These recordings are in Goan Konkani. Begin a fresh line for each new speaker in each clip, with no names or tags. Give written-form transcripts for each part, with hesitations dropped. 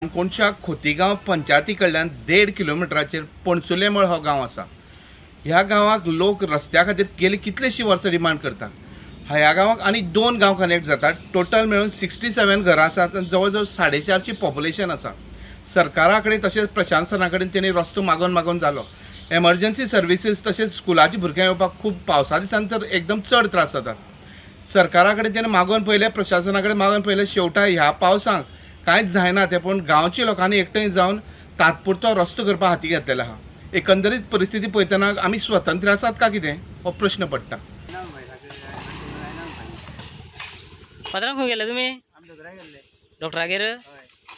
काणकोणच्या खोतीगांव पंचायती कडल्यान 1.5 किलोमिटराचेर पणसुलेमळ हो गांव आसा. ह्या गांवाक लोक रस्त्या खातीर गेली कितलेशीं वर्सां डिमांड करता. ह्या गांवाक आनी 2 गांव कनेक्ट जातात. टोटल मेळून 67 घरां आसात आनी जवळ जवळ 450 पॉप्युलेशन आसा. सरकारा कडेन तशेंच प्रशासना कडेन तेणी रस्तो मागोवन मागोवन जालो. एमर्जन्सी सर्विसीस तशेंच स्कुलाची भुरग्यां येवपाक खूब पावसा दिसान तर एकदम चड त्रास जातात. सरकारा कडेन तेणें मागोवन पळयलें, प्रशासना कडेन मागोवन पळयलें, शेवटा ह्या पावसांक कांयच जायना तें पूण गांवच्या लोकांनी एकठांय जावन तात्पुरतो रस्तो करपा हाती घेतलेलो आहा. एकंदरीत परिस्थिती पळयतना आमी स्वतंत्र आसात का कितें हो प्रश्न पडटा.
पात्रांव खंय गेले तुमी? डॉक्टरागेर?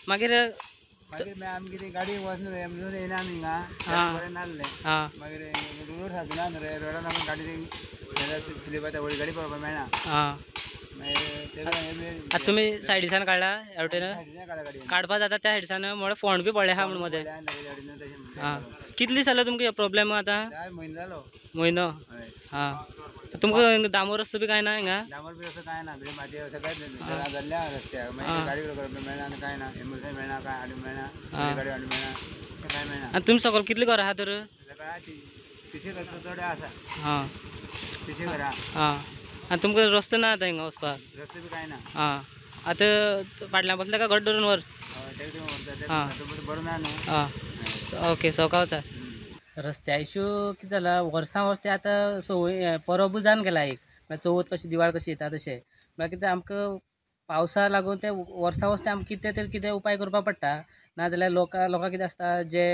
मागीर
आमी कितें गाडी वचना एम्बुलन्स येयना आमी हिंगा बरें नासलें. मागीर रोड सारको ना न्हू रे, रोडान लागून गाडी स्लीप जाता, व्हडली गाडी पळोवपाक मेळना. मागीर
आतां तुमी सायडीसान काडला ह्या वटेन? काडपा जाता त्या सायडीसान म्हळ्यार फोंड बी पडले आहा म्हूण मदें. आं, कितले दीस जाले तुमकां प्रोब्लेम आतां?
म्हयनो जालो.
म्हयनो? आं, तुमकां डांबर रस्तो बी कांय ना हिंगा?
डांबर बी रस्तो कांय ना, मातयें जाल्ल्या रस्त्यार. मागीर गाडी मेळना कांय ना, एम्बुलन्स मेळना, कांय हाडूंक मेळना, गाडी हाडूंक मेळना, कांय मेळना.
आनी तुमी सकयल कितलीं घरां आहा तर?
तिशे चड आसा.
आं,
तिशे घरां.
आं, आनी तुमकां रस्तो ना आतां हिंगा वचपाक?
रस्तो बी कांय ना.
आं, आतां फाटल्यान बसले काय घट धरून व्हर?
हय, बरो ना न्हू.
आं, ओके, सवका वचा. रस्त्या इशू कितें जाला, वर्सां वर्स ते आतां संवय परबूय जावन गेला एक, म्हळ्यार चवथ कशी दिवाळ कशी येता तशें. म्हळ्यार कितें आमकां पावसा लागून ते वर्सां वर्स ते आमकां कितें तरी कितें उपाय करपाक पडटा. नाजाल्यार लोकां कितें आसता, जे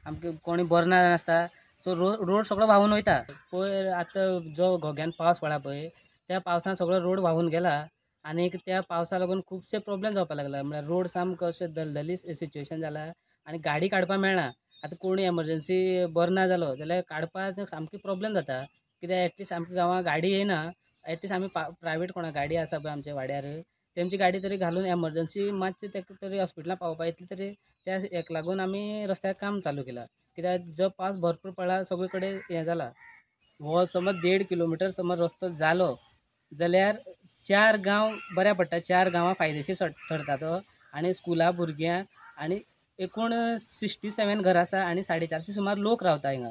आमकां कोणी बरो ना आसता, सो रोड सगळो व्हांवून वयता. पयर आतां जो घोग्यान पावस पडला पळय, त्या पावसान सगळो रोड व्हांवून गेला आनीक त्या पावसा लागून खुबशे प्रोब्लेम जावपाक लागला. म्हळ्यार रोड सामको अशें दलदली सिच्युएशन जाला आनी गाडी काडपाक मेळना. आतां कोणी एमर्जन्सी बरो ना जालो जाल्यार काडपाक सामकी प्रोब्लेम जाता. कित्याक एटलिस्ट आमच्या गांवांत गाडी येयना, एटलिस्ट आमी प्रायवेट कोणा गाडी आसा पळय आमच्या वाड्यार, तेमची गाडी तरी घालून एमर्जन्सी मातशें ताका तरी हॉस्पिटलान पावोवपा इतली तरी त्या हेका लागून आमी रस्त्यार काम चालू केलां. कित्याक जो पावस भरपूर पडला सगळे कडेन हें जाला. हो समज 1.5 किलोमिटर समज रस्तो जालो जाल्यार 4 गांव बऱ्या पडटा, 4 गांवां फायदेशीर ठरता तो. आनी स्कुला भुरग्यांक आनी एकूण 67 घरां आसा आनी 450 सुमार लोक रावता हिंगा.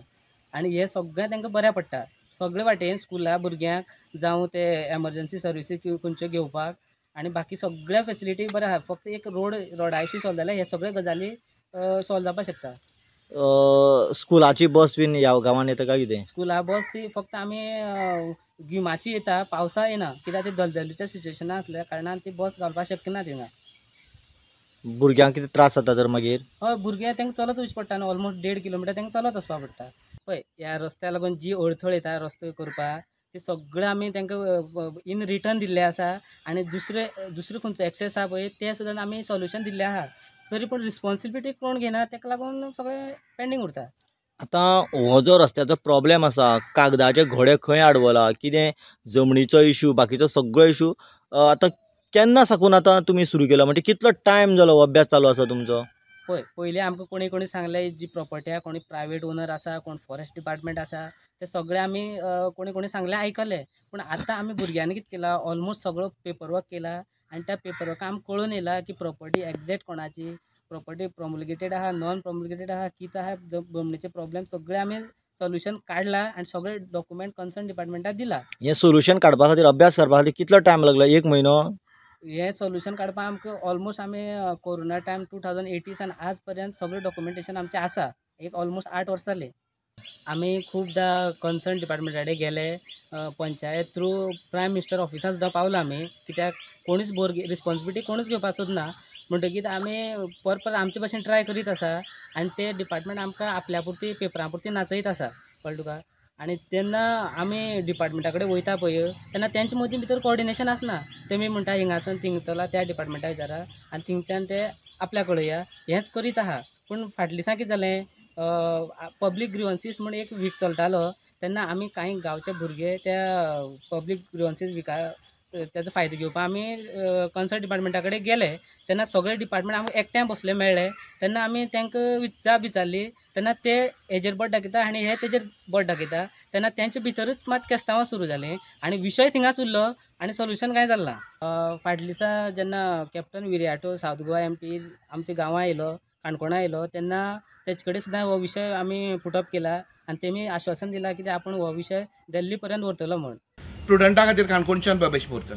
आनी हे सगळें तांकां बऱ्या पडटा सगळे वाटेन, स्कुला भुरग्यांक जावं ते एमर्जन्सी सर्विसीस खंयच्यो घेवपाक आनी बाकी सगळ्या फेसिलिटी बऱ्यो आहा. फक्त एक रोडा इशू सॉल्व जाल्यार हे सगळे गजाली सॉल्व जावपाक शकता.
स्कुलाची बस बीन ह्या गांवान येता काय कितें?
स्कुला बस ती फक्त आमी गिमाची येता, पावसा येना. कित्याक ती दलदलीच्या सिच्युएशना आसल्या कारणान ती बस घालपाक शक्य ना थिंगा.
भुरग्यांक कितें त्रास जाता तर मागीर?
हय, भुरग्यांक तांकां चलत वचचें पडटा न्हू, ऑलमोस्ट 1.5 किलोमिटर तांकां चलत वचपाक पडटा. पळय ह्या रस्त्या लागून जी अडथळ येता रस्तो करपाक ते सगळें आमी तांकां इन रिटर्न दिल्लें आसा. आनी दुसरे खंयचो एक्सेस आसा पळय ते सुद्दां आमी सोल्युशन दिल्लें आहा. तरी पूण रिस्पोन्सिबिलिटी कोण घेयना, ताका लागून सगळें पेंडींग उरता.
आतां हो जो रस्त्याचो प्रोब्लेम आसा, कागदाचे घोडे खंय आडवला, कितें जमनीचो इशू, बाकीचो सगळो इशू आतां केन्ना साकून आतां तुमी सुरू केला, म्हणजे कितलो टायम जालो हो अभ्यास चालू आसा तुमचो?
पळय पयलीं आमकां कोणी कोणी सांगलें जी प्रोपर्टी आहा, कोणी प्रायवेट ओनर आसा, कोण फॉरेस्ट डिपार्टमेंट आसा, ते सगळे आमी कोणी कोणी सांगलें आयकलें. पूण आतां आमी भुरग्यांनी कितें केलां, ऑलमोस्ट सगळो पेपर वर्क केला आनी त्या पेपर वर्का आमकां कळून येयला की प्रोपर्टी एग्जॅक्ट कोणाची, प्रोपर्टी प्रोमुलगेटेड आहा, नॉन प्रोमुलगेटेड आहा, कितें आहा, जमनीचे प्रोब्लेम सगळे आमी सोल्युशन काडला आनी सगळे डॉक्युमेंट कन्सर्न डिपार्टमेंटाक दिला.
हें सोल्युशन काडपा खातीर, अभ्यास करपा खातीर कितलो टायम लागलो? 1 म्हयनो?
हें सोल्युशन काडपाक आमकां ऑलमोस्ट आमी कोरोना टायम 2018 सावन आज पर्यंत सगळें डॉक्युमेंटेशन आमचें आसा. एक ऑलमोस्ट 8 वर्सां जालीं. आमी खुबदां कन्सर्न डिपार्टमेंटा कडेन गेले, पंचायत थ्रू प्रायम मिनिस्टर ऑफिसान सुद्दां पावला आमी. कित्याक कोणूच बोर रिस्पोन्सिबिलिटी कोणूच घेवपाक सोदना, म्हणटकीत आमी परत परत आमचे भशेन ट्राय करीत आसा आनी ते डिपार्टमेंट आमकां आपल्या पुरती पेपरा पुरती नाचयत आसा, कळ्ळें तुका. आनी तेन्ना आमी डिपार्टमेंटा कडेन वयता पळय तेन्ना तेंचे मदीं भितर कोऑर्डिनेशन आसना. तेमी म्हणटा हिंगाच्यान थिंग चला त्या डिपार्टमेंटा विचारा आनी थिंगच्यान ते आपल्या कडेन हेंच करीत आहा. पूण फाटल्या दिसा कितें जालें, पब्लीक ग्रिवन्सीस म्हूण एक वीक चलतालो तेन्ना आमी कांय गांवचे भुरगे त्या पब्लीक ग्रिवन्सीस विका तेजो फायदो घेवपाक आमी कन्सर्न डिपार्टमेंटा कडेन गेले. तेन्ना सगळे डिपार्टमेंट आमकां एकठांय बसले मेळ्ळे. तेन्ना आमी तांकां जाप विचारली तेन्ना ते हेजेर बोट दाखयता आनी हे तेजेर बोट दाखयता. तेन्ना तेंचे भितरूच मात केस्तांवां सुरू जालीं आनी विशय थिंगाच उरलो. आनी सोल्युशन कांय जालें ना. फाटल्या दिसा जेन्ना captain Viriato South Goa MP आमच्या गांवां येयलो, काणकोणा येयलो, तेन्ना तेचे कडेन सुद्दां हो विशय आमी पुटअप केला आनी तेमी आश्वासन दिलां की आपण हो विशय दिल्ली पर्यंत व्हरतलो म्हूण.
प्रुडंटा खातीर काणकोणच्यान बबेश बोरकर.